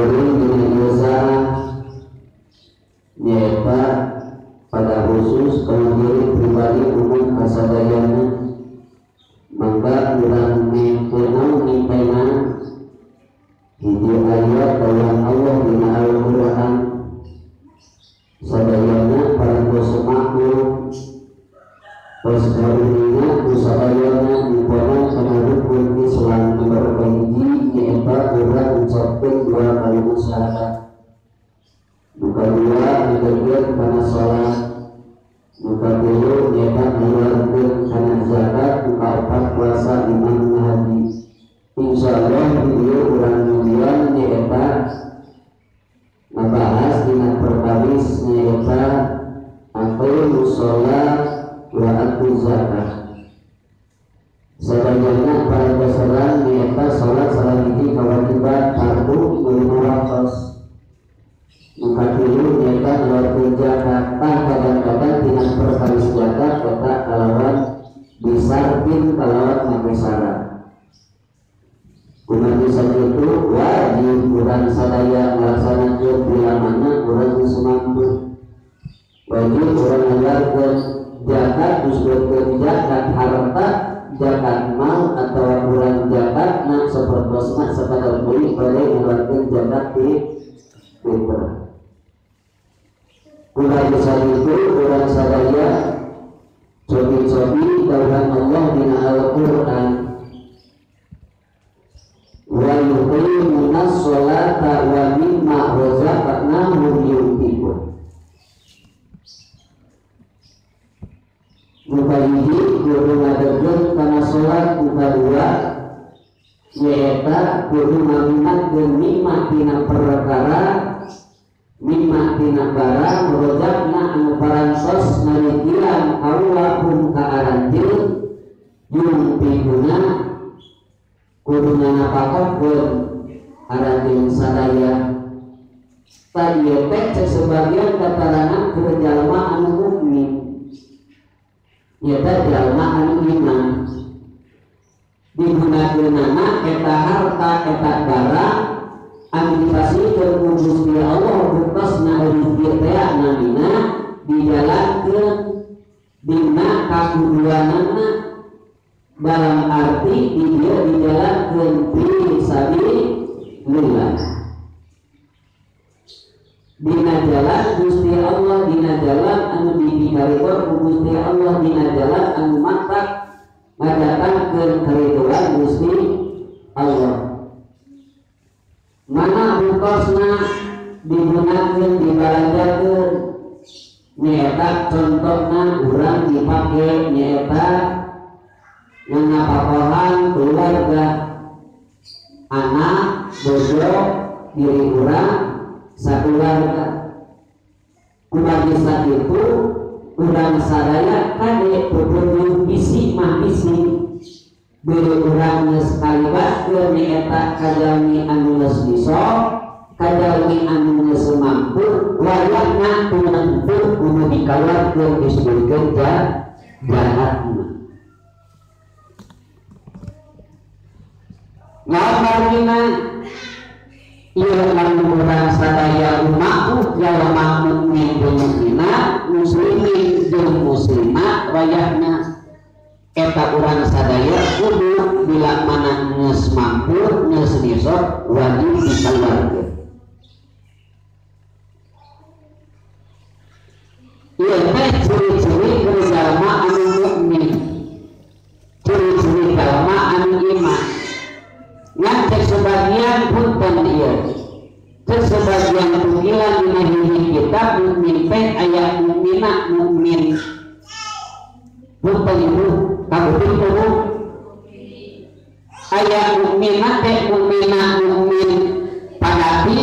Kuring dina ieu nyaeta pada khusus kana diri pribadi umum kasadayana mangga urang mengkenal nipena hiji ayat dawuh Allah dina Al-Qur'an sadayana parantos makhluk tos karunia ku sadayana dipona kana rukun Islam nomor kahiji nyaeta urang ngucapkeun dua kalimat syahadat. Muka dua ngajakeun kana salat, muka tilu nyaeta ngaluarkeun kana zakat, muka opat puasa, lima haji. Insyaallah di dieu urang ngundian nyaeta ngabahas dina perkawis nyaeta aqimus shalah wa atuz zakat. Sadayana para peserta nyaeta salat salah hiji kewajiban fardu lima waktos. Muka tilu nyaeta ngaluarkeun zakat. Tah kadang-kadang dina perkawis zakat eta kalawan bisartin kalawan make syarat. Kumaha sakitu wajib urang sadaya ngalaksanakeun bila mana urang geus mampu. Wajib urang ngaluarkeun zakat disebutkeun zakat harta, zakat mal atawa urang zakatna sapertosna sakadar meuli bade ngaluarkeun zakat fitrah. Kumaha sakitu urang sadaya cobi-cobi dawuhan Allah dina Al-Qur'an wa yuqimuna sholata wa mimma razaqnahum yunfiqun. Muka hiji kudu ngadegkeun kana salat, muka dua nyaeta kudu ngagunakeun mimma tina perkara mimma tina barang rozakna anu parantos ngalikiran kaula pun ka aranjeun yunfiquna kudu nganapakokeun aranjeun sadaya. Tadi teh sebagian katarangan keur jalma anu mukmin nyaeta jalma anu iman digunakeunana eta harta eta barang anu dipasihkeun ku Gusti Allah buktosna rezeki teh namina dijalankeun dina kakuduanana dalam arti di dieu dijalankeun fi sabilillah dina jalan Gusti Allah, dina jalan anu dipikaridho ku Gusti Allah, dina jalan anu matak ngadatangkeun karidoan Gusti Allah. Mana buktosna digunakeun dibalanjakeun nyaeta contohna urang dipake nyaeta nganapakohan keluarga, anak, bojo, diri urang sakeluarga. Kumargi sakitu urang sadaya kade pupuduh bisi mah bisi beri urang geus kalibatkeun nyaeta kajalmi anu geus bisa, kajalmi anu geus mampu, wayahna tunentu kudu dikaluarkeun disebutkeun jahatna. Naon margina ieu lamun urang sadaya umatku jalma mukmin jeung mukminat, muslimin jeung muslimat wayahna eta urang sadaya kudu bila mana geus mampu geus bisa wajib dikaluarkeun. Ieu teh ciri-ciri keur jalma anu mukmin, ciri-ciri jalma anu iman. Ngan cek sebagian punten ieu, cek sebagian tukilan dina hiji kitab mukmin teh aya mukminah mukmin. Punten ibu kabuping kudu aya mukminah teh mukminah mukmin padati,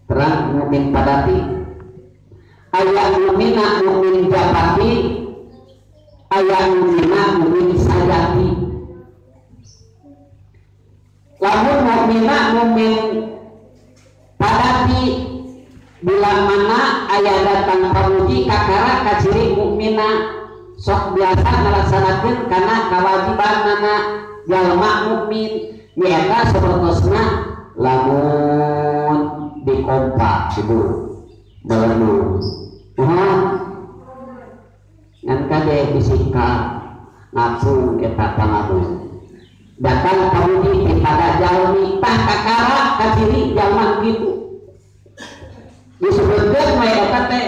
terang mukmin padati, aya mukminah mukmin japati, aya mukminah mukmin sajati. Lamun mukminah mukmin padati bila mana aya datang pamuji kakara kaciri mukminah sok biasa ngalaksanakeun kana kewajiban mana jalma mukmin nyaeta sapertosna Lamun dikompak ibu baru ngan kade disingkap ngapung eta pangamun datang pamuji kepada jalmi tah kakara kaciri jalma gitu disebutkeun mah eta teh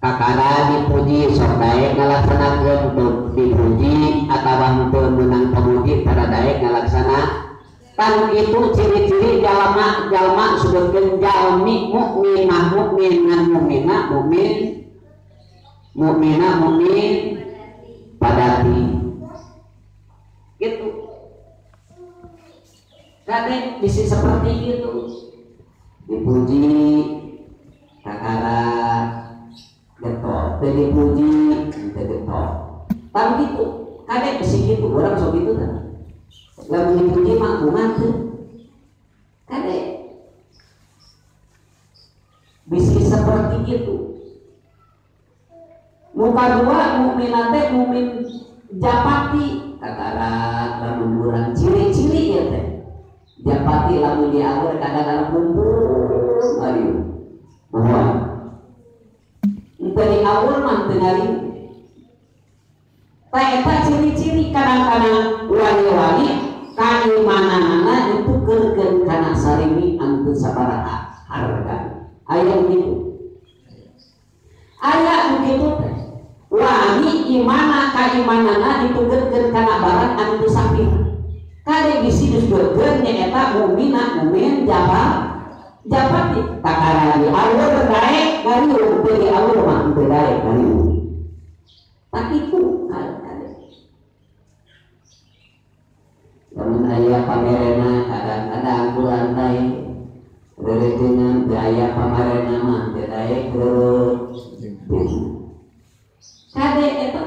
kakara dipuji sok daek ngalaksanakeun dipuji atawa henteu meunang pamuji tara daek ngalaksana. Tan itu ciri-ciri jalma jalma sebutkeun jalmi mukminah mukmin ngan mukminah mukmin mukminah mukmin padati gitu. Kade bisa seperti itu dipuji kakara getol teu dipuji teu getol tan gitu kade bisa gitu orang sok gitu kan lamun dipuji mah kumaha teu kade bisa seperti itu. Muka dua mukmin teh mukmin japati kakara lamun urang ciri-ciri ieu teh japati lamun diagur kadang-kadang kumpul ariu bahwa teu diagur mah teu ngariu tah eta ciri-ciri kadang-kadang wani-wani kaimananana ditukeurkeun kana sarimi anu teu sabaraha harga aya kitu aya kitu teh wani imana kaimanana ditukeurkeun kana barang anu teu sapi. Kade bisi disebutkeun nyaeta mukminah mukmin japati takara diawur daek ngariung teu diawur mah teu daek ngariung. Tak itu kade. Lamun aya pamerena kadang-kadang kurang daek reureungan teu aya pamerena mah teu daek reureun. Kade eta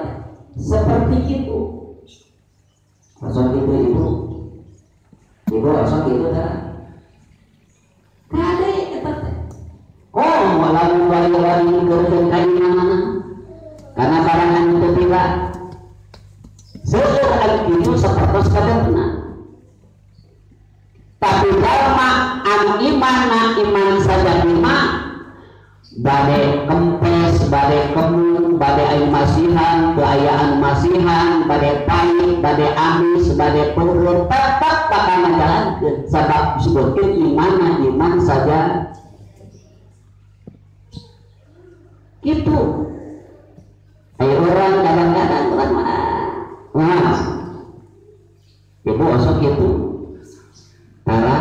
seperti itu. Masuk itu ibu. Ibu osok gitu kan kade eta teh oh lamun wali-wali keur kaimanana karena barang anu teu pira seueur anu kitu sapertos kaderna tapi jalma anu imanna iman sajati mah bade kempes bade kemung bade aya masihan teu aya masihan bade pahit bade amis bade peureut tetap bakal ngajalankeun sabab disebutkeun imanna iman saja gitu. Aya urang kadang-kadang urang mah wah ibu osok gitu tara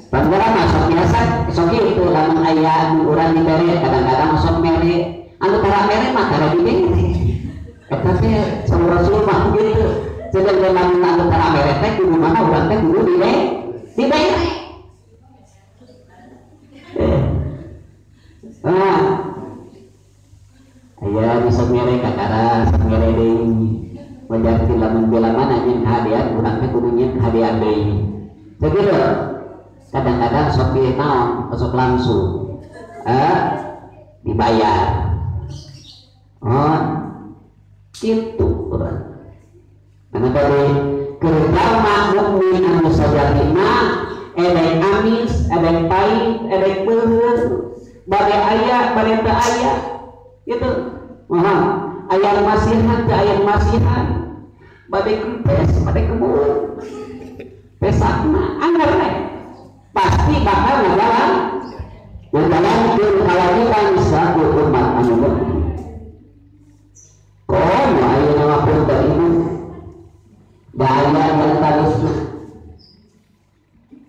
panggara mah sok biasa sok itu lamun aya nu urang dibere kadang-kadang sok mere anu tara mere mah tara dibere eta teh sama Rasul mah gitu sedangkan lamun anu tara mere teh kudu mana urang teh kudu dibere ah aya bisa mere kakara sok mere deui wajarti lamun bila mana nyeun hadiah urang teh kudu nyeun hadiah deui sakitu. Kadang-kadang sok naon sok langsung dibayar oh gitu urang karena tadi kerjama mukmin anu sajati mah edek amis edek pahit edek peureut bade aya bade teu aya gitu mohon aya masihan teu aya masihan bade kempes bade kemul pesakna anggar we pasti bakal ngajalankeun kewajiban saku umat anu mukmin. Komo ayeuna mah punten ibu da aya mentalisna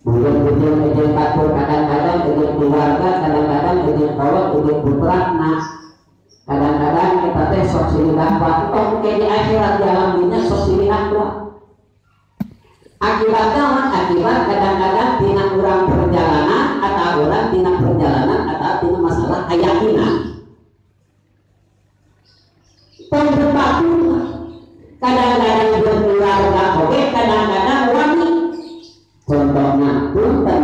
bujeng-bujeng jeung batur kadang-kadang jeung keluarga kadang-kadang jeung kolot jeung putrana kadang-kadang kita teh sok silih dakwah tong ke di akhirat di alam dunya sok silih dakwah. Akibat naon? Akibat kadang-kadang tina urang perjalanan atau urang tina perjalanan atau tina masalah keyakinan. Tong batur kadang-kadang berkeluarga oge kadang-kadang wani. Contohna punten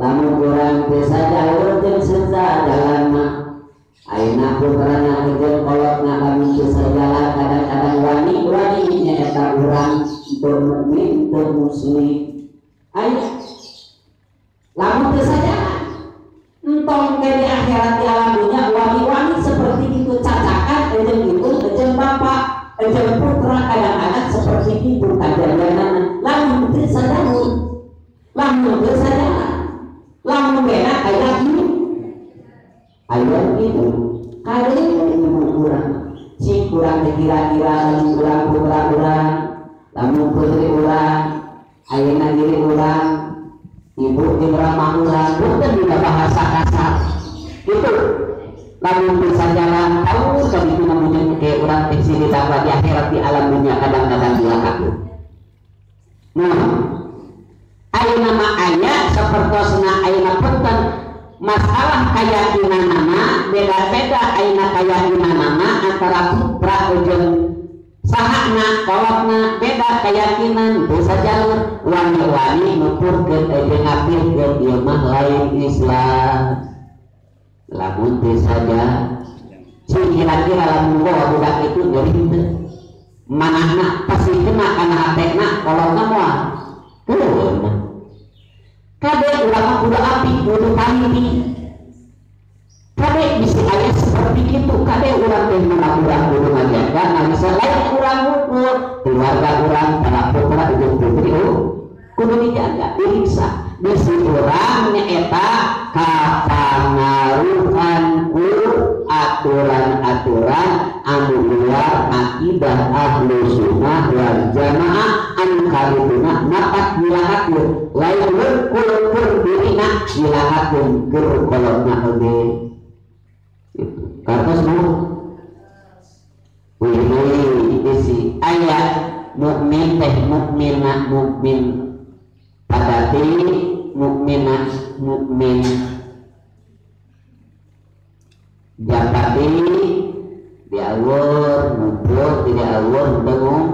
lamun urang teu sajalur jeung sajalan mah ayeuna putrana jeung kolotna lamun teu sajalan kadang-kadang wani wani nyaeta urang teu mukmin teu muslim. Ayo lamun teu sajalan entong ke di akhirat di alam dunia wani-wani seperti itu cacakan ejeng ibu ejeng bapak ejeng putra kadang-kadang seperti itu kajadianana lamun teu sajalan lamun teu sajalan lamun beda aya ieu aya ibu kade ibu urang cik urang teh kira-kira lamun urang putra urang lamun putri urang ayeuna diri urang ibu jeung rama urang punten dina bahasa kasar itu lamun bisa jalan tahu kaditu namun ke urang teh sini tambah di akhirat di alam dunia kadang-kadang dilakakeun. Nah ayeuna mah aya sapertosna ayeuna punten masalah keyakinanana beda-beda ayeuna keyakinanana antara putra jeung sahana kolotna beda keyakinan bisa jalur wani-wani nuturkeun jeung ngapirkeun ieu mah lain Islam lamun teu saja si kira-kira lamun bawa budak itu nyeri henteu manahna pasti kena kana hatena kolotna moal keuna kade urang mah kudu apik kudu taliti kade bisi aya seperti itu kade urang teh urang kudu ngajaga ngalisa lain urang ngukur keluarga urang para putra jeung putri kudu dijaga disiksa bisi urang nyaeta kapangaruhan ku aturan-aturan anu luar akidah ahlu sunnah wal jamaah anu karituna matak dilakakeun lain wungkul keur dirina dilakakeun keur kolotna oge itu kartos bu wih isi ayat mukmin teh mukminah mukmin padati mukminah mukmin japati diawur ngumpul tidak awur dengung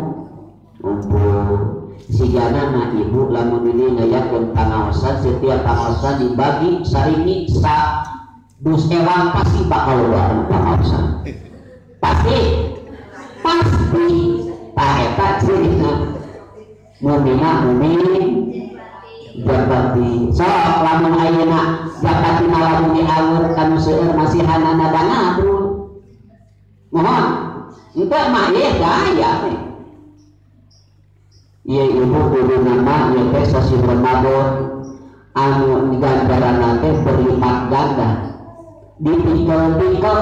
ngumpul sigana mah ibu lamun ini ngayakeun pangaosan setiap pangaosan dibagi sarini sa dus ewang pasti bakal luar pangaosan pasti pasti tah eta cirina mukminah mukmin japati sok lamun ayeuna japati lamun diawur kanu seueur masihanana bangabrul mohon henteu mah ieu gaya we ieu ibu kudu nama ieu teh sasih Ramadan anu ganjaranna teh berlipat ganda ditingkel-tingkel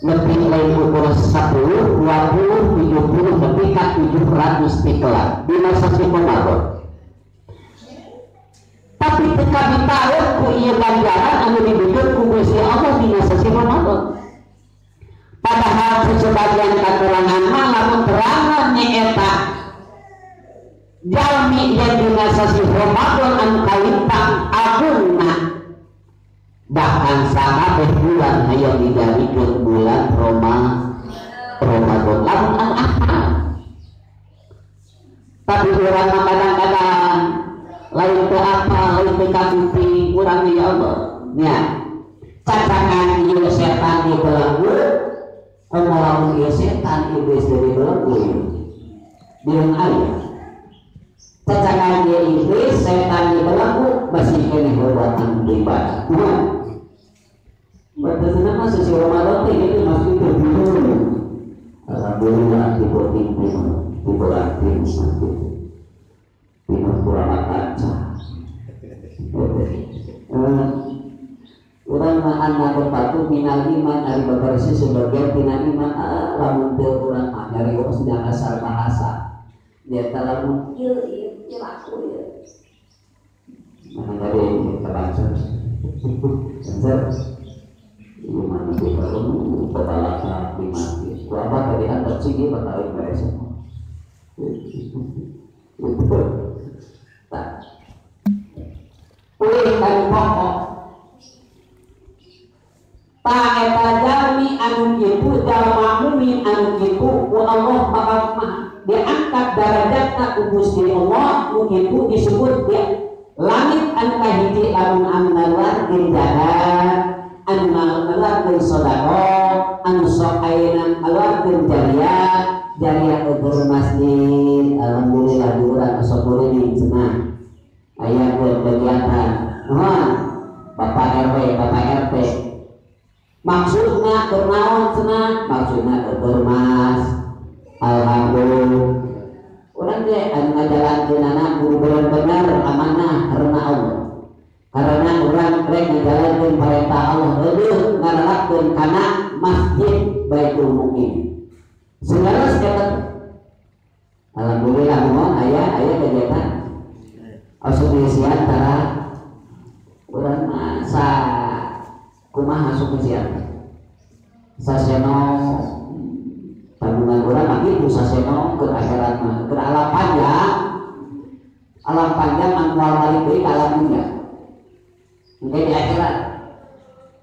lebih lain ukur 10, 20, 70 lebih ka 700 tikelan dina sasih Ramadan tapi teka ditaruh ku ieu ganjaran anu dibikeun ku Gusti Allah dina sasih Ramadan. Padahal sebagian katerangan mah lamun terangan nyaeta jalmi yang dina sasih Ramadan anu kalintang agungna bahkan sakabeh bulan hayang dijadikeun bulan Ramadan lamun anu apa tapi urang mah kadang-kadang lain teu apa lain teu kapuping urang ya Allah nya cacakan ieu setan di belenggu komo lamun ieu setan iblis dari belenggu biung aya cacakan ieu iblis setan di belenggu masih keneh berbuatan ibadah berarti mah sesi Ramadan teh gitu masjid terbuka alhamdulillah di boting di berarti masjid timur kurang kaca urang mah anak batu minal iman ari babarisi sebagian tina iman lamun teu urang mah nyarios dina kasar bahasa nyata lamun ieu ieu laku ieu mana tadi terbaca Banser ieu mah teu perlu babalaka di masjid ku abah tadi antar cing ieu bakal beres itu tak ulih kanu pokok ta eta jalmi anu kitu jalma mukmin anu kitu ku Allah bakal diangkat darajatna ku Gusti Allah nu kitu disebut di langit anu kahiji lamun anu ngaluarkeun zakat anu ngaluarkeun sedekah anu sok ayeuna ngaluarkeun jariah jariah ukur masjid alhamdulillah di urang sok kuring cenah Aya kegiatan mohon Bapak RW, Bapak RT maksudna keur naon cenah maksudna keur mas alhamdulillah urang ge anu ngajalankeunana kudu bener-bener amanah karena Allah karena urang rek ngajalankeun perintah Allah heueuh ngarelapkeun kana masjid Baitul Mukmin selaras eta. Alhamdulillah mohon aya kegiatan asup ngisian tara urang mah sa kumaha asup ngisian saseno tabungan urang mah kitu saseno keur akhirat mah keur alam panjang anu moal balik deui ka alam dunya engke di akhirat.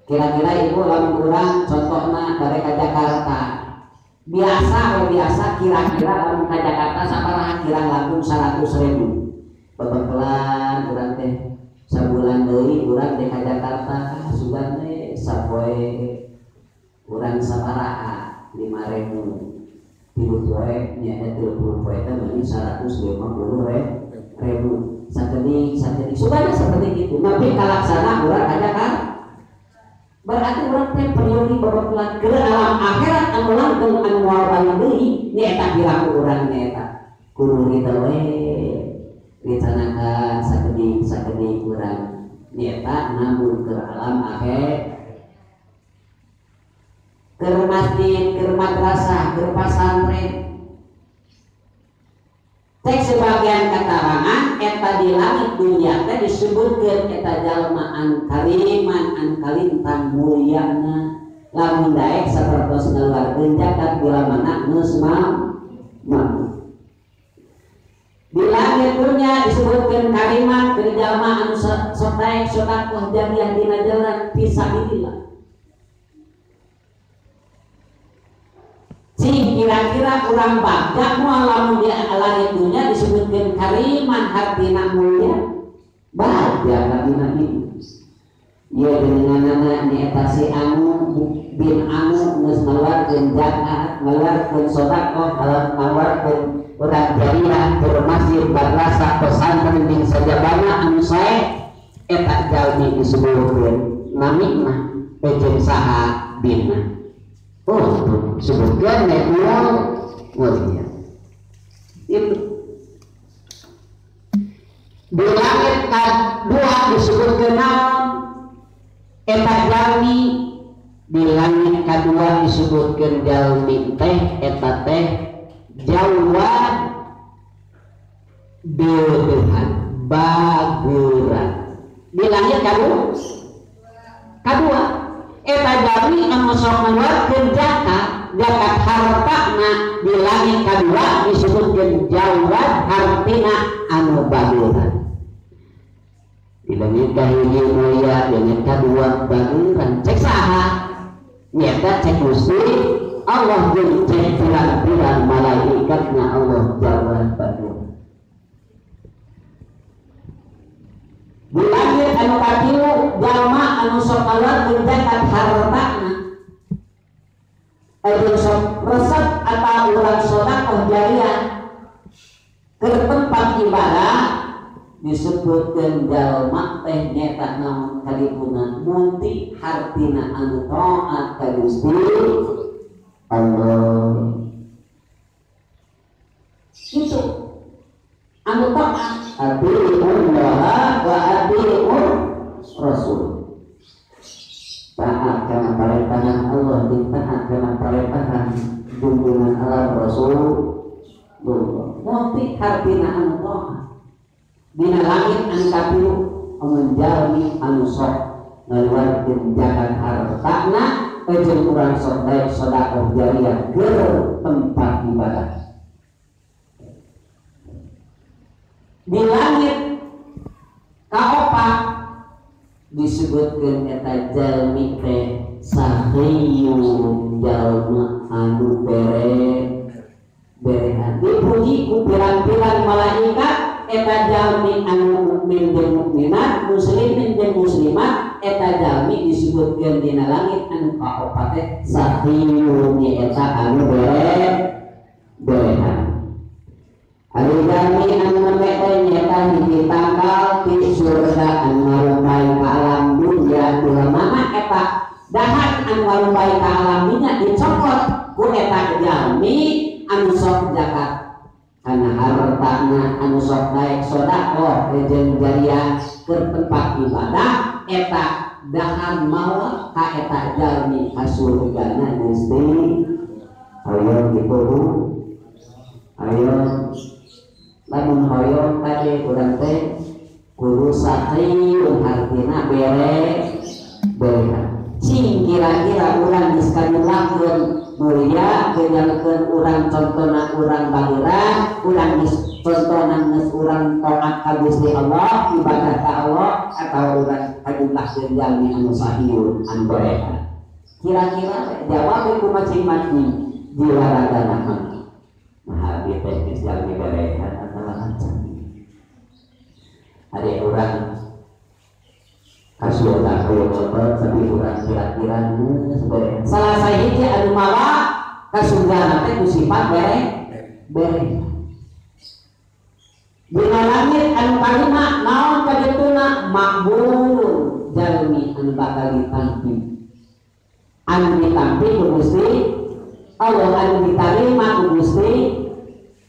Kira-kira ibu lamun urang contohna bade ka Jakarta biasa we biasa kira-kira lamun ka Jakarta sabaraha kirang langkung 100.000 bebekelan urang teh sabulan deui urang teh ka Jakarta sugan teh sapoe urang sabaraha 5.000 tilu poe nya eta 30 poe teh meuni 150.000 sakedik sakedik sugan seperti itu tapi kalaksana urang ka Jakarta berarti urang teh peryogi bebekelan ke alam akhirat anu langgeng anu moal balik deui nya eta piraku urang nya eta kudu kita we rencanakan sakedik sakedik urang nyata namun ke alam akhir ke masjid, ke madrasah, ke pesantren. Cek sebagian keterangan eta di langit dunia teh disebutkeun eta jalma an kariman an kalintang mulyana lamun daek sapertos ngaluarkeun zakat bila mana geus mampu. Di langit dunia disebutkan kalimat dari jalma anu sok daek sedekah jariah dina jalan fisabilillah. Cing kira-kira urang bagja moal lamun di langit dunia disebutkan kalimat hartina mulia bagja hartina ieu. Ieu geuninganana nyaeta si anu bin anu geus ngaluarkeun zakat, ngaluarkeun sedekah, ngaluarkeun urang jariah keur masjid, madrasah, pesantren jeung sajabana anu sae eta jalmi disebutkeun namina jeung saha binna. Oh, sebutkeun mulia. Itu di langit kadua disebutkeun naon? Eta jalmi di langit kadua disebutkeun jalmi teh eta teh jawab deuhan baguran di langit kadua eta jalmi anu sok ngaluarkeun zakat zakat hartana di langit kadua disebutkeun jawab hartina anu baguran di langit kahiji mulia di langit kadua baguran cek saha nyata cek Gusti Allah jeung cek pirang-pirang malaikatna Allah jawab baguran. Di langit anu katilu jalma anu sok ngaluarkeun zakat hartana anu sok resep atawa urang sedekah jariah ke tempat ibadah disebutkeun jalma teh nyaeta naon kadipuna munti hartina anu taat ka Gusti Allah. Itu anu taat atiiullah wa atiiur rasul. Taat kana parentahan Allah jeung taat kana parentahan junjungan Allah Rasulullah. Munti hartina anu taat. Dina langit anu katilu amun jalmi anu sok ngaluarkeun zakat hartana jeung urang sok daek sedekah jariah keur tempat ibadah. Di langit kaopat disebutkeun eta jalmi teh sahiyun jalma anu bere-berehan dipuji ku pirang-pirang malaikat eta jalmi anu mukmin jeung mukminat muslimin jeung muslimat eta jalmi disebutkeun dina langit anu kaopat teh sahiyun eta anu bere-berehan. Ari Jalmi anu nembe teh nyaeta hiji tangkal ti surga anu ngarupai ka alam dunya ulamana eta dahan anu ngarupai ka alam dunya dicokot ku eta jalmi anu sok zakat kana hartana anu sok naik sedekah jeung jariah ke tempat ibadah eta dahan mawa ka eta jalmi ka surgana Gusti. Hoyong kitu Bu, hoyong lamun hoyong tadi urang teh kudu sakiun hartina bere bere cing kira-kira urang geus kanyulahkeun mulia kenyalkeun urang contona urang baheula urang geus contona geus urang taat ka Gusti Allah ibadah ka Allah atau urang kanyulahkeun jalmi anu sahiun anu berehan kira-kira jawab ku masing-masing jiwa ragana mah nah abdi teh geus jalmi berehan atawa acan ari urang kasurga hoyong lebet tapi urang kira-kira geus berehan salah sahiji anu mawa ka surga teh ku sifat bere bere dina langit anu kalima naon kadituna makbul jalmi anu bakal ditampi anu ditampi ku Gusti Allah anu ditarima ku Gusti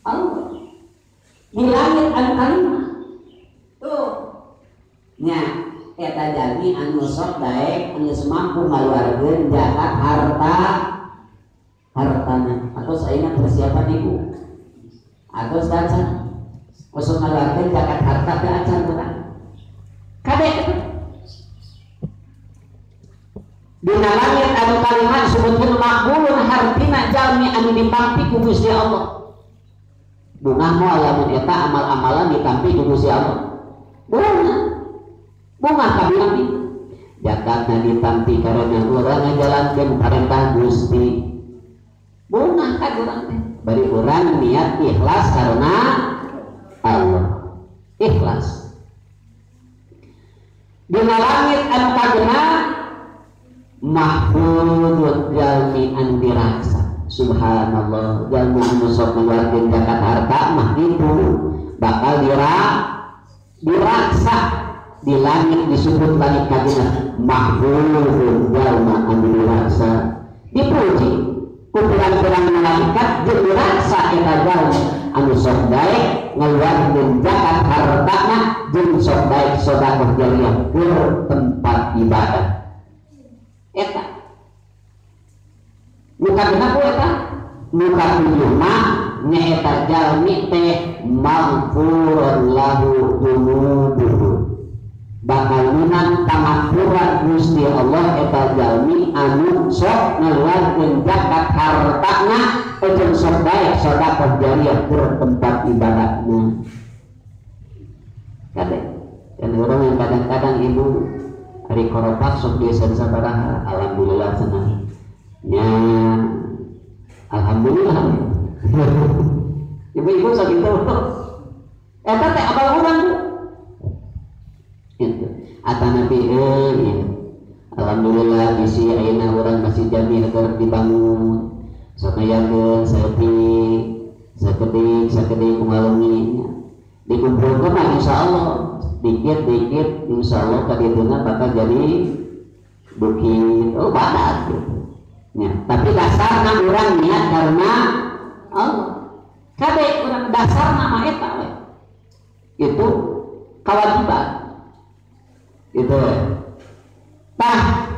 Allah di langit anu kalima tuh nya eta jalmi anu sok daek anu mampu ngaluarkeun zakat harta hartana atau saena persiapan ibu atau sacan osok ngaluarkeun zakat harta teh acan urang kade dina langit anu kalima disebutkeun makbulun hartina jalmi anu ditampi ku Gusti Allah. Bungah moal lamun eta amal-amalan ditampi ku Gusti Allah. Bungah bungah kabilang zakatna ditampi karena urang ngajalankeun parentah Gusti. Bungah ka urang teh bari urang niat ikhlas karena Allah. Ikhlas. Dina langit anu kagenah mahfudun jalmi anu diraksa. Subhanallah jalmi anu sok ngaluarkeun zakat harta mah kitu bakal diraksa di langit disebut langit kagenah mahfudun jalma anu diraksa dipuji ku pirang-pirang malaikat jeung diraksa eta jalmi anu sok daek ngaluarkeun zakat hartana jeung sok daek sedekah jariah keur tempat ibadah. Eta nu kagenep eta nu katujuh mah nyaeta jalmi teh maghfurun lahu dzunubuhu bakal menang pangampura Gusti Allah eta jalmi anu sok ngaluarkeun zakat hartana jeung sok daek sedekah jariah keur tempat ibadahna. Kade kan urang yang kadang-kadang ibu ari koropak sok biasa sabaraha alhamdulillah senang nya alhamdulillah ibu-ibu sok kitu eta teh abal urang bu kitu atanapi euy alhamdulillah bisi ayeuna urang masih jami agar dibangun sok ngayakeun saeutik sakedik sakedik kumaha dikumpulkeun mah insyaallah dikit-dikit insyaallah kadituna bakal jadi bukit oh badat gitu. Ya, tapi dasarna urang niat karena Allah kade urang dasarna mah eta we itu kewajiban gitu tah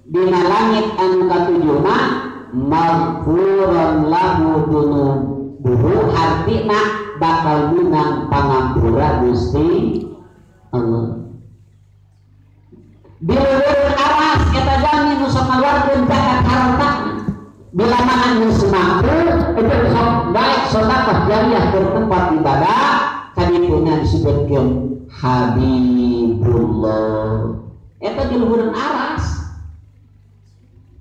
dina langit anu katujuh mah maghfurun lahu dzunubuhu artina bakal menang pangampura Gusti Allah. Di luhur aras eta jalmi nu sok ngaluarkeun zakat hartana bila mana geus mampu itu sok baik sedekah jariah ke tempat ibadah kadituna disebutkeun Habibullah. Eta di luhur aras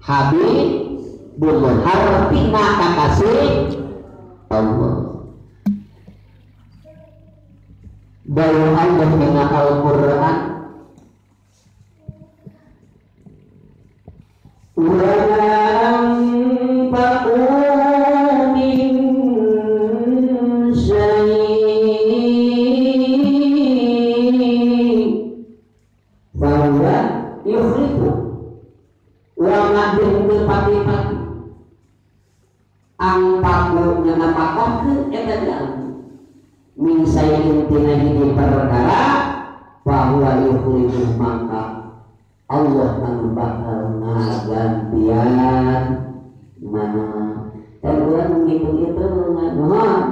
Habibullah hartina kakasih Allah. Dawuh Allah dina Al-Qur'an wa anfaqu min syai' Anu paku nganapakohkeun eta jalmi min sayin tina hiji perkara bahwa yukhlifu maka Allah anu bakal ngagantian mana dan urang ngitung-ngitungan mohon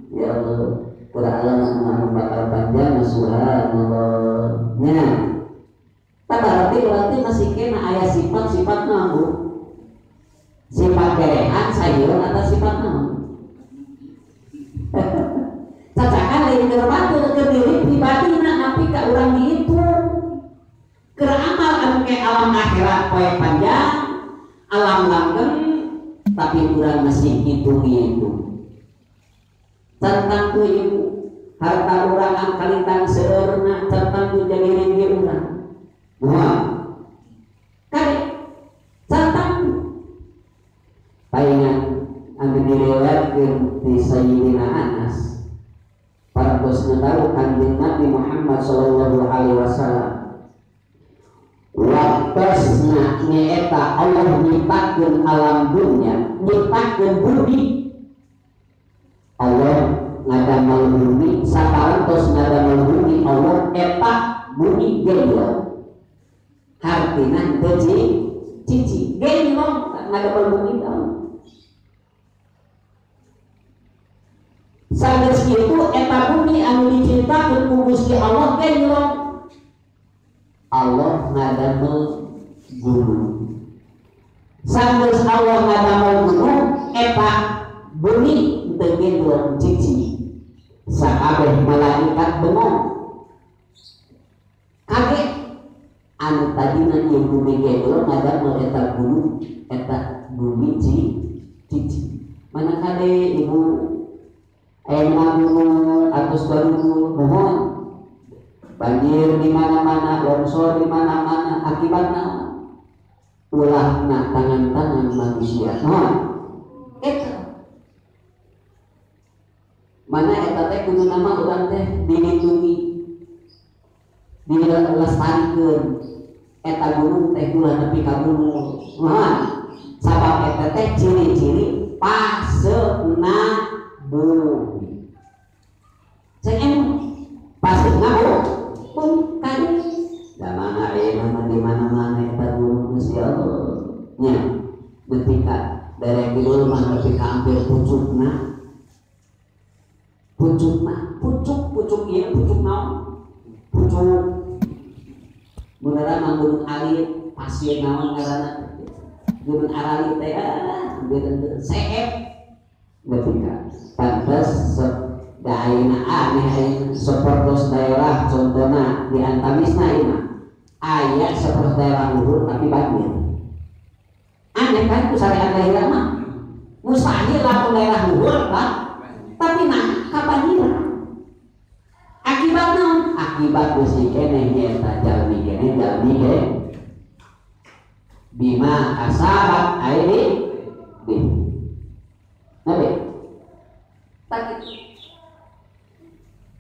ya Allah kurang Allah anu bakal panjang subhanallah nya tak berarti berarti masih kena aya sifat-sifat naon Bu sifat kerehan sayuran atau sifat naon cacakan lain keur batur keur diri pribadi na nepi ka urang dihitung keur amal anu ke alam akhirat poe panjang alam langgeng tapi urang masih hitung-hitung tentang ku ibu harta urang angkalintang seueurna tentang ku jadi ringgi urang moal kade tentang paingan anu diriwayatkeun ti Sayyidina Anas parantos tahu Kanjeng Nabi Muhammad sallallahu alaihi wasallam waktosna nyaeta Allah nyiptakeun alam dunya nyiptakeun bumi Allah ngadamel bumi saparantos ngadamel bumi Allah eta bumi gelo hartina teu cici gelo ngadamel bumi Allah sageus kitu eta bumi anu diciptakeun ku Gusti Allah gelo Allah ngadamel gunung sageus Allah ngadamel gunung eta bumi teu gendong cici sakabeh malaikat bengong kaget anu tadina ieu bumi gendong ngadamel eta gunung eta bumi cici mana kade ibu aya gunung atus baru mohon banjir di mana-mana, longsor di mana-mana, akibatna ulahna tangan-tangan manusia. Mohon eta mana eta teh kudu nama urang teh dilindungi, dilestarikeun. Eta gunung teh ulah nepi ka gunung. Mohon sabab eta teh ciri-ciri paseuna bumi. Cek emu paseuna bumi kan da mana aya di mana-mana eta gunung Gusti Allah nya nepi ka dari kidul mah nepi ka hampir pucukna pucukna pucuk pucuk ieu pucuk naon pucuk beneran mah gunung alit pasir naon ngaranna gunung Aralit teh hampir seep nepi ka pantes da ayeuna aneh ayeuna sapertos daerah contohna di Antamisna ieu mah aya sapertos daerah luhur tapi banjir aneh kan ku syariat daerah mah mustahil lamun daerah luhur kan tapi nah kabanjiran akibat naon akibat besi keneh nyaeta jalmi keneh jalmi keneh bima kasabat aidi bi nabi tak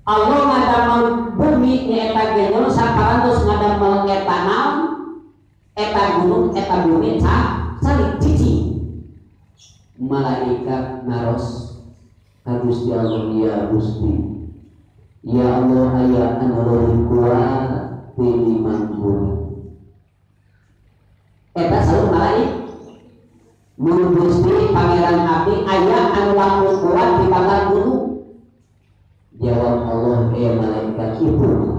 Allah ngadamel bumi nyaeta genyol saparantos ngadamel eta naon eta gunung eta bumi calik cici malaikat naros ka Gusti Allah ya Gusti ya Allah aya anu leuwih kuat tinimbang bumi eta saur malaikat mun Gusti pangeran abdi aya anu langkung kuat tibatan gunung. Jawab Allah, malaikat ibu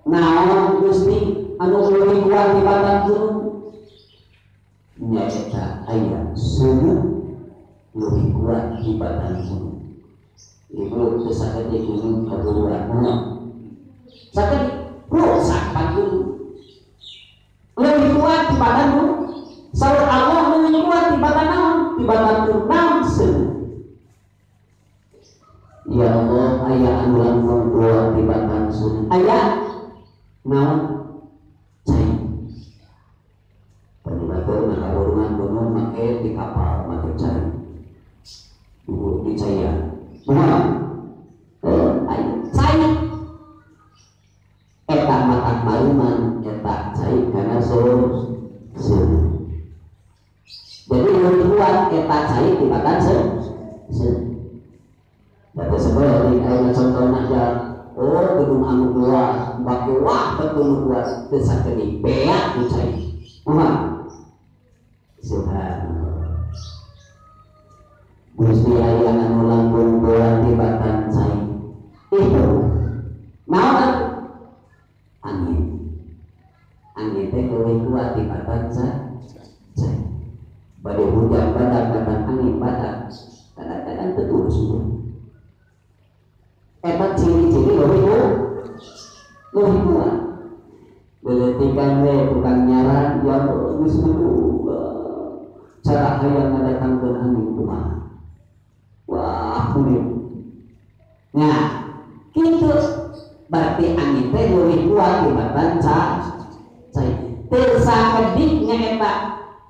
naon Gusti anu leuwih kuat tibatan gunung nyaeta aya seueuh leuwih kuat tibatan gunung. Ibu teu sakedik gunung kaburuan sakedik rusak pan gunung leuwih kuat tibatan gunung. Saur Allah leuwih kuat tibatan naon tibatan gunung naon seueuh. Ya Allah aya anu langkung kuat tibatan seueuh aya naon cai batur ngakaburungan gunung make di kapal make cai ibu di caian kumaha aya cai eta matak maluman eta cai kana seueuh. Jadi leuwih kuat eta cai tibatan seueuh. contohna jalan oh gedung anu luas baki wah betul luas teu sakedik beak ku cai kumaha subhanallah Gusti aya anu langkung kuat tibatan cai itu naon angin angin teh leuwih kuat tibatan cai bade hujan badak badan angin badak kadang-kadang teu terus eta ciri-ciri leuwih kuat leletikan we tukang nyaran ya geus cara hayang ngadatangkeun angin kumaha wah kulit nah kitu berarti angin teh leuwih kuat tibatan cai teu sakedik nya eta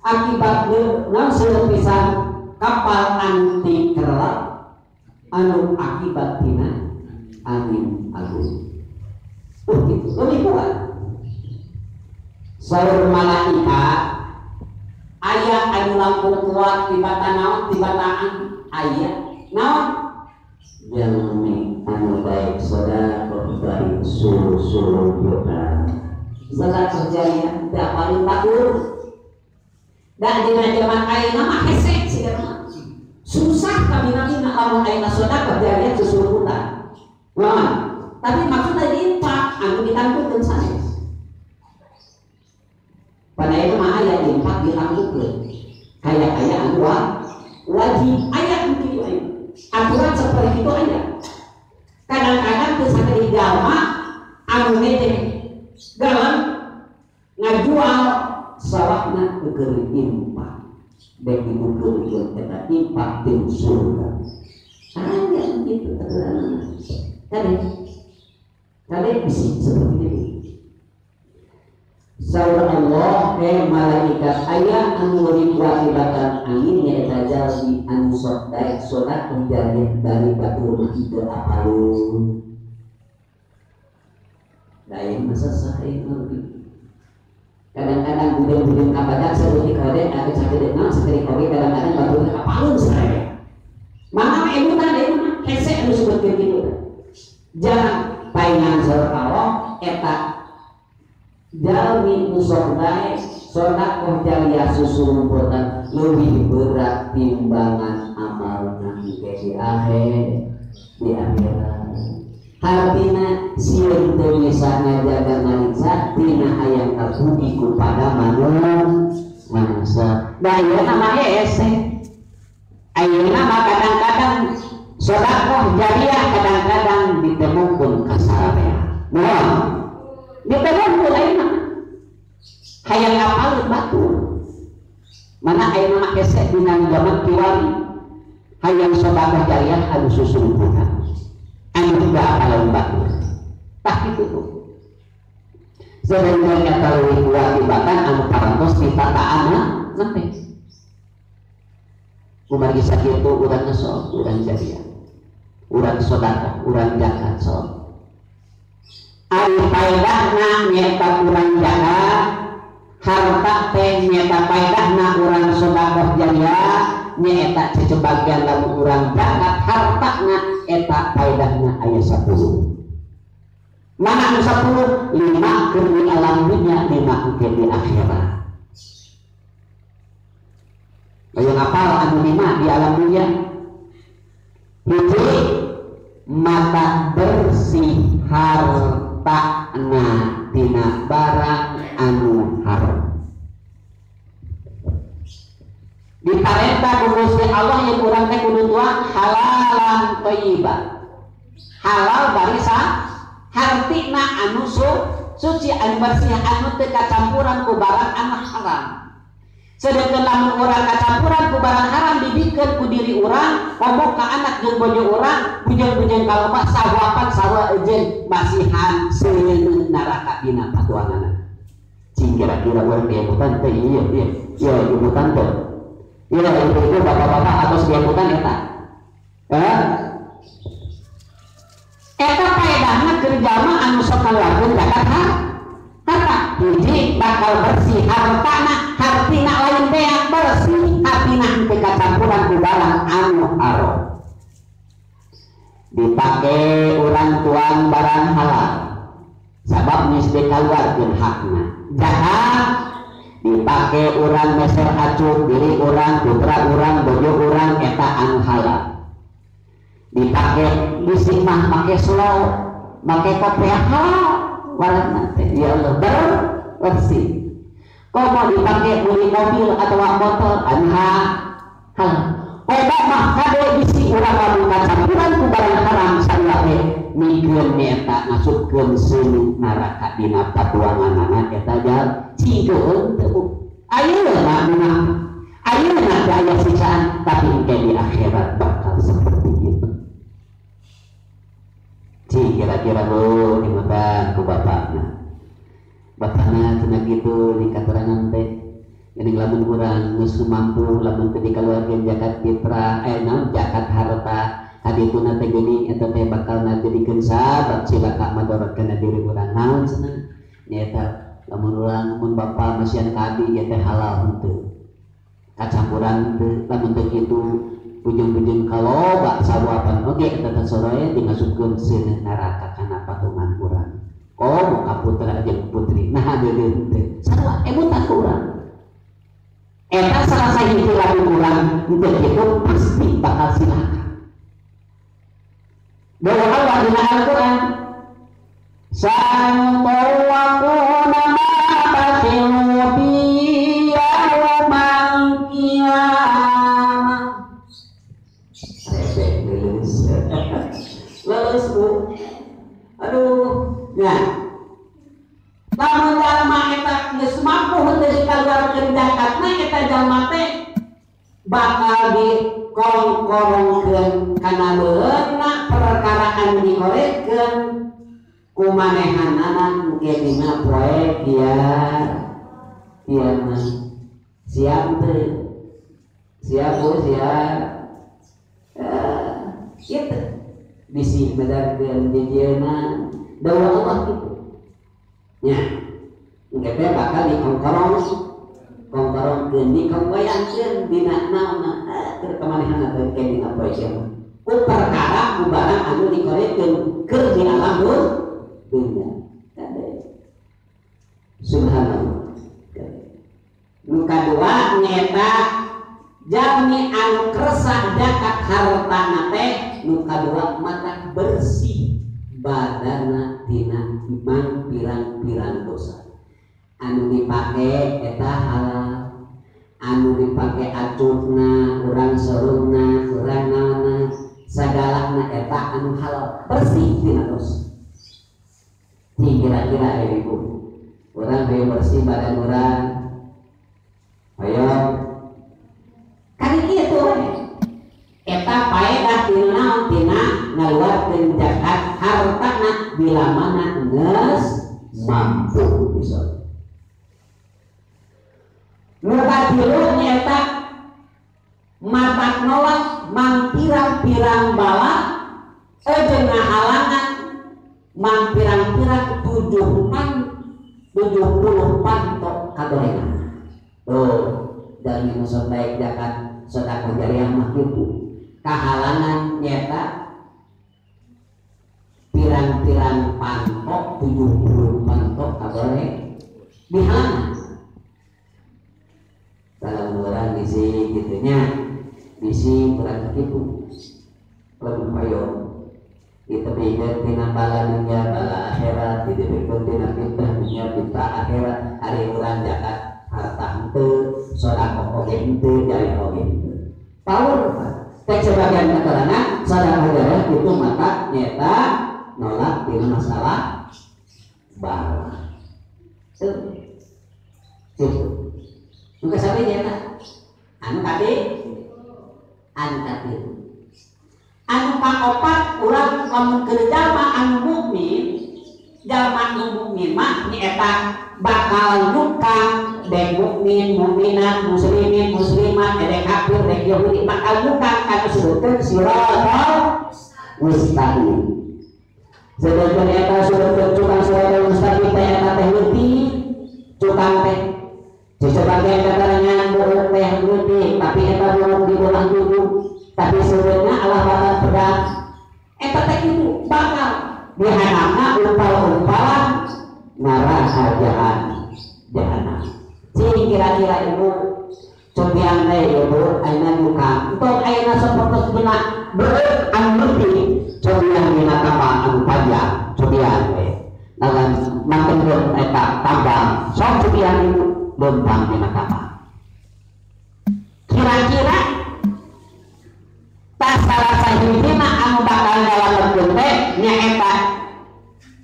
akibat naon seueur pisan kapal anti kerelap anu akibat tina angin agung gitu lebih kuat saur malaikat aya anu langkung kuat tibatan naon tibatan aya naon jalmi anu baik sedekah baik susu-susu sedekah jariah da paling bagus da dina zaman ayeuna mah hese sigana susah kabina-bina lamun ayeuna sedekah jariah susu-susutan wah tapi maksudnya diinfak anu ditangtukeun sanes pada itu mah aya infak ditangtukeun kaya-kaya anu wajib aya kitu aya aturan seperti itu aya kadang-kadang teu sakedik jalma anu ngece galang ngajual sawahna keur infak dek dibukeun eta infak ti surga aya kitu aturan kade kade bisi seperti itu. Saur Allah malaikat aya anu leuwih kuat tibatan angin nyaeta jalmi anu sok daek sedekah jariah dari batur mah teu apalun da ieu mah sasah ieu kadang-kadang budeng-budeng kabadak saeutik kode anu sakedeuk naon sakedeuk oge kadang-kadang batur apalun sareng mangga mah emutan deui mah hese anu sebutkeun kitu jangan paingan saur Allah eta jalmi nu sok daek sedekah jariah susurumputan leuwih berat timbangan amalna engke di akhir di akhirat hartina sieun teu bisa ngajaga ngalingsa tina hayang kabudi kepada manusia da ayeuna mah hese ayeuna mah kadang-kadang sedekah jariah kadang-kadang ditemukeun ka sararea moal ditemukeun ayeuna hayang apaleun batur mana ayeuna mah hese dina zaman kiwari hayang sedekah jariah anu susungkutan anu teu apaleun batur tah kitu tuh sedengkeun eta leuwih kuat tibatan anu parantos ditataanna teh kumargi sakitu urang sok urang jariah urang sedekah urang zakat sok ari paedahna nyaeta urang zakat harta teh nyaeta paedahna urang sedekah jariah nyaeta sebagian lamun urang zakat hartana eta paedahna aya 10 mana anu 10 5 keur di alam dunya 5 keur di akhirat aya ngapal anu 5 di alam dunya hiji mata bersih hartana tina barang anu haram diparentah ku Gusti Allah yang urang teh kudu tuang halalan thayyiban halal barisa hartina anu suci anu bersih anu teu kacampuran ku barang anu haram sedangkan lamun urang kacampuran ku barang haram dibikeun ku diri urang komo ka anak jeung bojo urang bujeng-bujeng kalomba sawapan sawa jeung masihan seuneu neraka dina patuanganna cing kira-kira urang diemutan teh ieu ieu ieu diemutan teh ieu ibu-ibu bapak-bapak atos diemutan eta eta paedahna keur jalma anu sok ngaluarkeun zakat harta hiji bakal bersih hartana hartina lain beak bersih hatina teu kacampuran ku barang anu haram Dipake urang tuang barang halal sabab geus dikaluarkeun hakna. Zakat dipake urang meser acuk diri urang, putra urang, bojo urang eta anu halal. Dipake bisi mah make slow, make kopiah halal warna teh ya Allah bersih. Komo dipake beli mobil atau motor anu halal. Komo mah kade bisi urang lamun kacampuran ku barang haram sarua teh mikeun eta masukkeun seuneu neraka dina patuanganana eta jal cingkeun teu bu. Ayeuna mah ayeuna teh aya siksaan tapi engke di akhirat bakal seperti itu. Cing kira-kira bu dimakan ku bapakna. Bapakna cenah kitu di katerangan teh geuning lamun urang geus mampu lamun teu dikaluarkeun zakat fitrah naon zakat harta kadituna teh geuning eta teh bakal ngajadikeun sabab cilaka madarat kana diri urang. Naon cenah nyaeta lamun urang mun bapa masihan ka abdi ieu teh halal henteu kacampuran henteu lamun teu kitu bujeng-bujeng kaloba saruapan oge eta teh soroe dimasukkeun seuneu neraka kana patungan urang. Komo ka putra jeung putri nah deuleu henteu sarua emutan ku urang. Eta salah sahiji lamun urang henteu kitu pasti bakal cilaka. Bahwa Allah dina Al-Qur'an santawaquna ma batilu bi yaumal qiyamah. Rese lulus. Lulus bu. Aduh, nah. Lamun jalma eta geus mampu henteu dikaluarkeun zakatna eta jalma teh bakal dikongkorongkeun kana beunna perkara anu dikoretkeun ku manehanana engke dina poe kiamat. Siap teu? Siap bu, siap. Kitu bisi medarkeun jejieuna dawuh Allah kitu. Nya engke teh bakal dikongkorong kongkorongkeun dikongkoyangkeun dina naonna keur kamanehanna teh engke dina poe kiamat. Ku perkara ku barang anu dikoretkeun keur di alam dunya. Subhanallah. Nu kadua nyaeta jalmi anu kersa zakat hartana teh nu kadua mata bersih badana tina mang pirang-pirang dosa. Anu dipake eta halal, anu dipake acukna, urang sorungna, urang naonna, sagalana eta anu halal bersih tina dosa. Cing kira-kira ibu, urang hayang bersih badan urang, ayo kan kitu we. Eta paedah tina naon tina ngaluarkeun zakat hartana bila mana geus mampu bisa. Nu katilu nyaeta matak nolak mang pirang-pirang bala jeung ngahalangan mang pirang-pirang 70 pantok kagorengan. Tuh, jalmi nu sok baik zakat sedekah jariah mah kitu. Kahalangan nyaeta pirang-pirang pantok 70 pantok kagoreng dihalangan. Kalau orang bisi gitunya bisi kurang gitu lebih payung ditebihkeun tina bala dunya bala akhirat, ditebihkeun tina fitnah dunya fitnah akhirat. Ari urang zakat harta henteu, sedekah oge henteu, jariah oge henteu. Power teh sebagian keterangan sedekah jariah itu maka nyata nolak tina masalah bala. Tuh. Tuh. Nu kasabe nyata anu kati anu katilu. Anu kaopat urang lamun keur jalma anu mukmin, jalma anu mukmin mah nyaeta bakal nukang dek mukmin, mukminat, muslimin, muslimat, dek kafir, dek Yahudi bakal nukang kana sebutkeun siratal mustaqim. Sedangkan eta sebutkeun cukang siratal mustaqim teh eta teh leutik, cukang teh sebagian keterangan buruk teh leutik, tapi eta buruk di bolang tubuh. Tapi sebenarnya Allah bakal pedang. Eta teh kitu bakal dihanamna umpal-umpalan neraka jahanam. Cing kira-kira ibu cobian teh ibu ayeuna nyukang entong ayeuna sapertos dina beureup anu leutik cobian dina tambang anu panjang cobian we nagan mantengkeun eta tambang sok cobian ibu leumpang dina tambang. Kira-kira tah salah sahijina anu bakal ngalametkeun teh nyaeta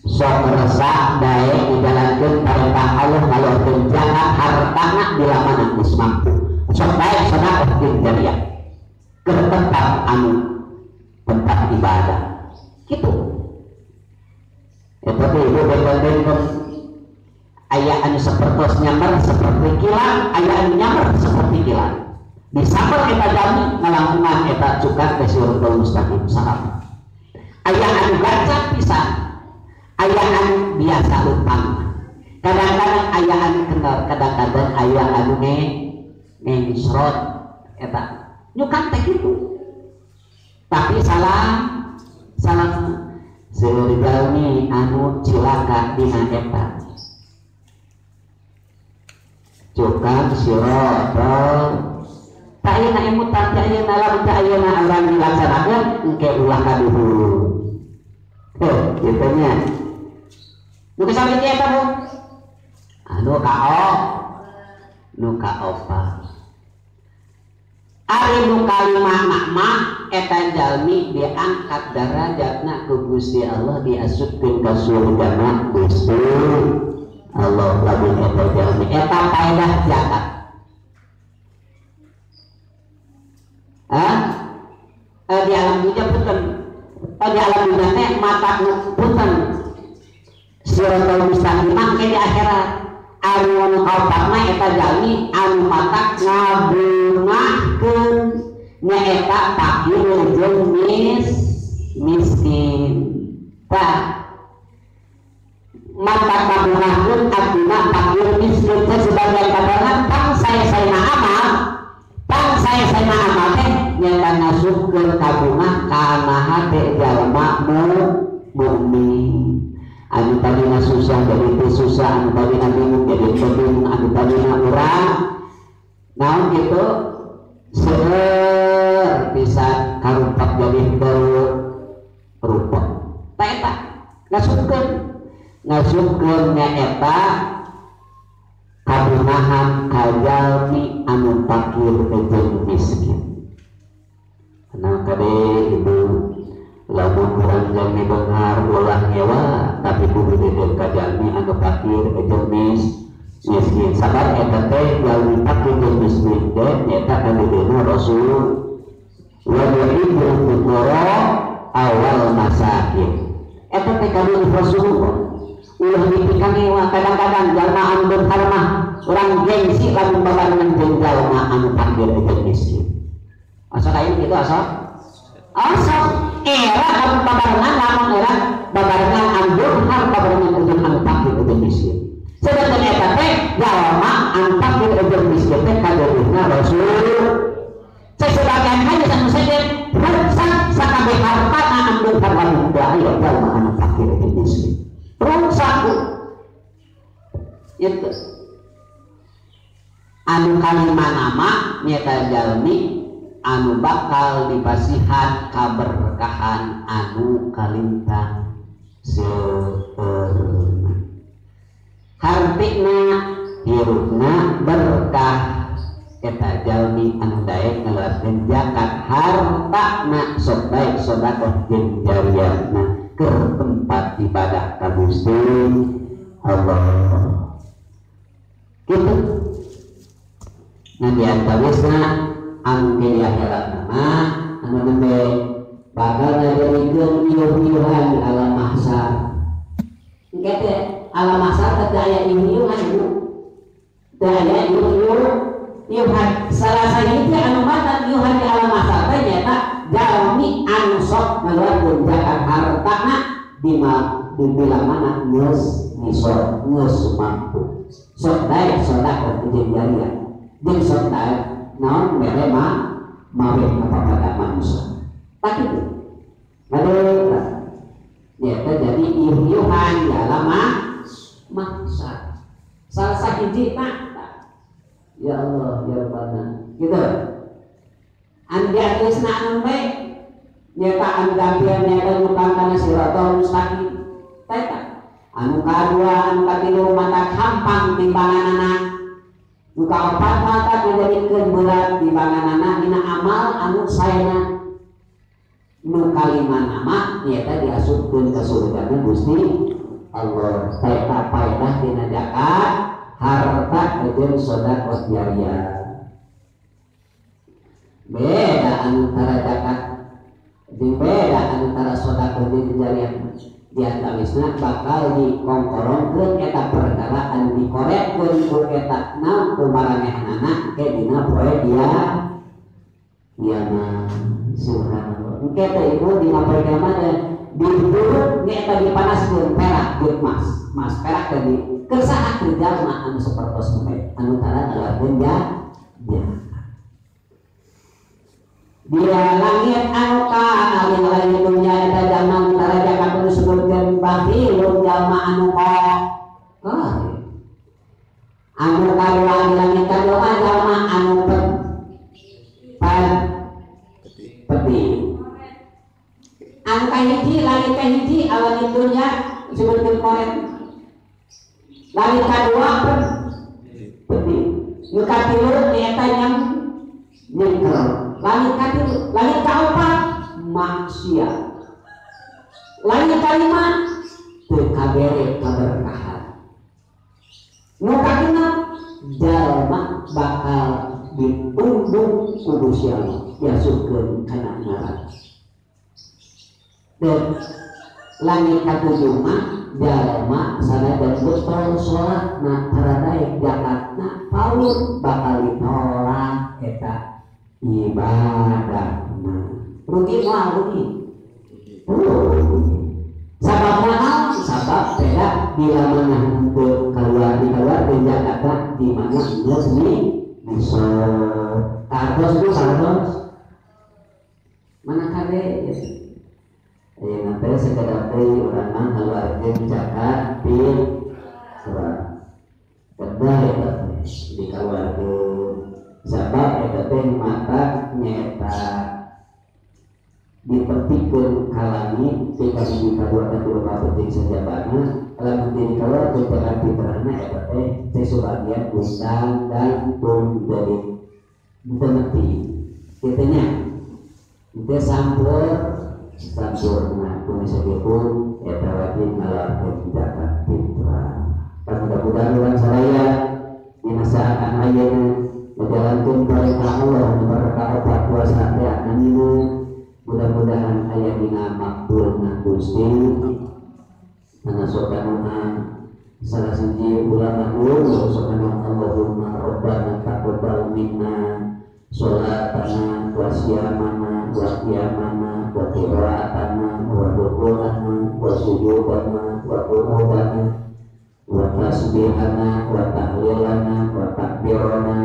sok resah daek dijalankeun parentah Allah ngalorkeun zakat hartana bila mana geus mampu. Sok daek sedekah jeung jariah ke tempat anu tempat ibadah. Kitu. Eta teh ibu benten-benten aya anu sapertos nyamber seperti kilat, aya anu nyamber seperti kilat. Disamber eta jami ngalangkungan eta cukat teh siratal mustaqim salam. Aya anu gacak pisan, aya anu biasa lupang. Kadang-kadang aya anu kendor, kadang-kadang aya anu ngengsrot eta nyukat teh kitu. Tapi salah salah seueur jalmi anu cilaka dina eta. Cukat siratal tak ayeuna emutan, tak ayeuna lamun tak ayeuna urang dilaksanakeun engke ulah kaduhur. Heuh, kitu nya. Nu kasabit eta Bu? Anu kao nu kaopat. Ari nu kalima mah eta jalmi diangkat darajatna ku Gusti Allah diasupkeun ka surgana Gusti Allah lamun eta jalmi eta paedah zakat. Di alam dunia punten, di alam dunia teh mata nu punten siratal mustaqim mah di akhirat. Anu nu kaopat mah eta jalmi anu matak ngabungahkeun nyaeta fakir jeung miskin. Tah matak ngabungahkeun artina fakir miskin teh sebagian kabaran tang saya-sayana amal, tang saya-sayana amal teh nyaeta ngasupkeun kabungah kana hate jalma mukmin. Anu tadina susah jadi teu susah, anu tadina bingung jadi teu bingung, anu tadina urang naon kitu seueur bisa karumpak jadi teu rupa. Tah eta ngasupkeun nyaeta kabungahan ka jalmi anu fakir jeung miskin. Nah kade ibu lamun urang jalmi beunghar ulah ngewa tapi kudu dedeun ka jalmi anu fakir jeung miskin. Sabab eta teh jalmi fakir jeung miskin teh nyaeta kadedeuna Rasul wa yuhibbul fuqara awal masakin. Eta teh kadedeuna Rasulullah. Ulah dipikang ngewa kadang-kadang jalma anu beunghar mah urang gengsi lamun babarengan jeung jalma anu fakir jeung miskin. Asa kayu gitu asa? Asa era anu babarengan lamun era babarengan anu beunghar babarengan jeung anu fakir jeung miskin. Sedangkan eta teh jalma anu fakir jeung miskin teh kadeudeuhna Rasul. Sebagian hadis anu sejen ruksak sakabeh hartana anu beunghar lamun teu aya jalma anu fakir jeung miskin. Ruksak itu. Anu kalima nama nyaeta jalmi anu bakal dipasihan kaberkahan anu kalintang seueurna. Hartina hirupna berkah eta jalmi anu daek ngeluarkeun zakat hartana sok daek sedekah jeung jariahna ke tempat ibadah ka Gusti Allah. Kitu. Nah di antawisna anu di akhirat mah anu nembe bakal ngajarikeun iuh-iuhan di alam mahsyar. Engke teh alam mahsyar teh aya iuh-iuhan ibu. Teu aya iuh-iuhan. Salah sahiji anu matan iuhan di alam mahsyar teh nyaeta jalmi anu sok ngaluarkeun zakat hartana di bila mana geus nisor geus mampu. Sok daek sedekah jeung jariah. Jeung sok daek naon mere mah mawe kepada manusia. Tak itu. Lalu iuh-iuhan di alam mahsyar. Salah sahiji tak ya Allah ya Rabbana gitu. Anu diatulisna anu bae nyata anu gampil nyata ngutang kana siratal mustaqim. Teta anu kadua anu katilu mata hampang timbanganana. Nu kaopat mata ngajadikeun berat timbanganana dina amal anu saena. Nu kalima nama nyata diasupkeun ka surgana Gusti Allah. Teta paedah dina zakat harta jeung sedekah jariah. Beda antara zakat jeung beda antara sedekah jeung jariah. Di antawisna bakal dikongkorongkeun eta perkara anu dikoretkeun ku eta naon ku maranehanana ke dina poe dia kiamat. Subhanallah. Engke teh ibu dina poe kiamat diburu nyaeta dipanaskeun perak jeung emas. Emas perak teh keur saha keur jalma anu sapertos poe anu tara ngaluarkeun zakat. Dia langit anu ka alih langit dunya eta jalma tara zakat anu disebutkeun bakhilun jalma anu anu kadua di langit kadua jalma anu peti. Anu kahiji langit kahiji langit dunya disebutkeun koret. Langit kadua peti. Nu katilu nyaeta nyengker. Langit katilu, langit kaopat maksiat. Langit kalima teu kabere kaberkahan. Nu kagenep jalma bakal ditunduk ku Gusti Allah diasupkeun kana neraka. Dan langit katujuh mah jalma sanajan betul salatna tara daek zakatna paur bakal ditolak eta ibadahna. Rugi moal rugi. Sababna naon? Sabab beda bila mana henteu kaluar dikaluarkeun zakatna di mana geus bisa. Kartos bu kartos mana kade ya. Ayeuna teh sakedap deui urang mah ngaluarkeun zakat fitrah. Kedah eta teh dikaluarkeun. Sabab eta teh mata nyaeta dipetikeun ka langit ti kahiji kadua katilu kapenting sajabana lamun teu dikaluarkeun zakat fitrahna eta teh sebagian gundang gantung jadi teu nepi kitu nya. Teu sampur sampurna kudu sakitu eta wajib ngaluarkeun zakat fitrah. Mudah-mudahan urang sadaya dina saat ayeuna ngajalankeun perintah Allah berkah opat puasa teh anu mudah-mudahan aya dina makbulna Gusti. Ana sokanuha salah siji ulama dulu sokanuha Allahumma rabbana taqabbal minna sholatana wa siyamana wa qiyamana wa qira'atana wa ruku'ana wa sujudana wa qu'udana wa tasbihana wa tahlilana wa takbirana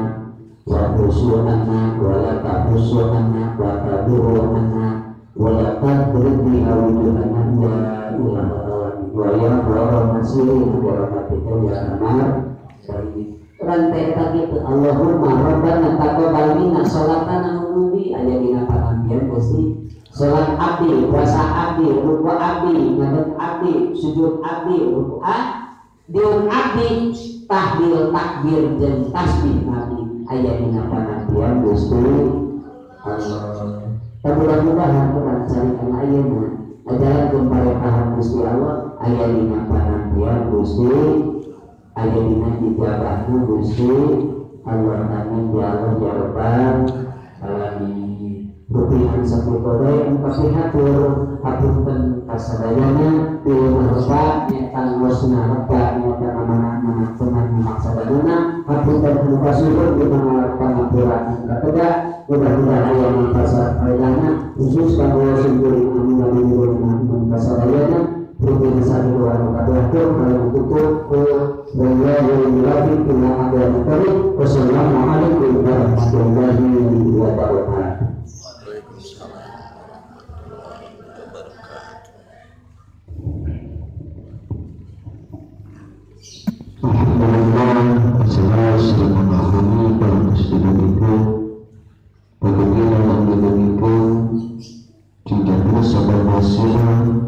wa khusyu'ana wa la tahussu'ana wa taduru'ana wa la tadrib biha wujuhana ya ilahal alamin wa ya khairal nasirin bi rahmatika ya arhamar rahimin. Rantai eta kitu Allahumma rabbana taqabbal minna salatana nubi aya dina panampian Gusti. Salat abdi, puasa abdi, ruku abdi, ngadeg abdi, sujud abdi, ruku diun abdi, tahlil takbir jeung tasbih abdi aya dina panampian Gusti Allah. Mudah-mudahan urang carikan ayeuna ajaran parentahan Gusti Allah aya dina panampian Gusti, aya dina ijabahna Gusti Allah. Amin ya Allah ya Rabbal alamin. Rupihan sakitu deui anu kapihatur hapunten kasadayana bilih lepat nyaeta ngosna lepat nyaeta amanah tenang maksadana hapunten anu kasuhun di mana pangapura anu katega. Mudah-mudahan aya manfaat faedahna khusus kanggo simkuring anu ngaminurna kasadayana. Rupihan sakitu anu kapihatur kalau tutup wallahu muwaffiq ila aqwamit thoriq. Wassalamualaikum warahmatullahi wabarakatuh. Waalaikumsalam warahmatullahi wabarakatuh. bisa memahami parantos didugikeun bagaimana didugikeun tidak sabab basira.